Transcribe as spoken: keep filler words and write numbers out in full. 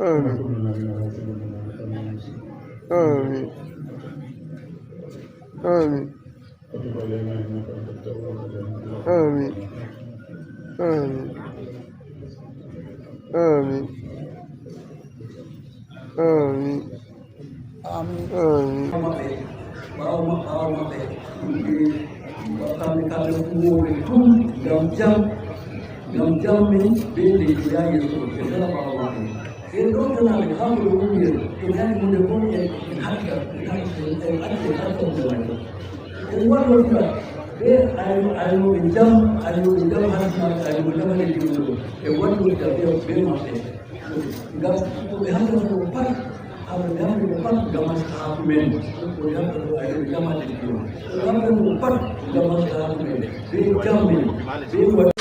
آمين. آمين. آمين. آمين. آمين. آمين. آمين. آمين. آمين. Ɓaawo maɓɓe, ɓaawo maɓɓe, kamɓe, kamɓe ummoɓe tum ngam jam, ngam jam min be leydi yaa yeeso, ɓe ngala ɓaawo maɓɓe. En ɗo janaɓe, haa ko ɓe ummi en, en nani hunde fof, en, en haɗi kam, en haɗi, en, en acci, en acca hunde may ɗo. En waɗotika be ayno-, aynooɓe jam, aynooɓe jam, haɗi maɓɓe, aynooɓe jam, haɗi jumɗo. En waɗotika be, be maɓɓe. Ngam ko ɓe haɗata ko pat, haa ɓe ɓe haɗata ko pat, ngam maslahaaku men. Ko ɓe haɗata ko, aynooɓe jam, haɗi jumɗo. Ko ɓe haɗata ko pat, ngam maslahaaku men. Be jam men, be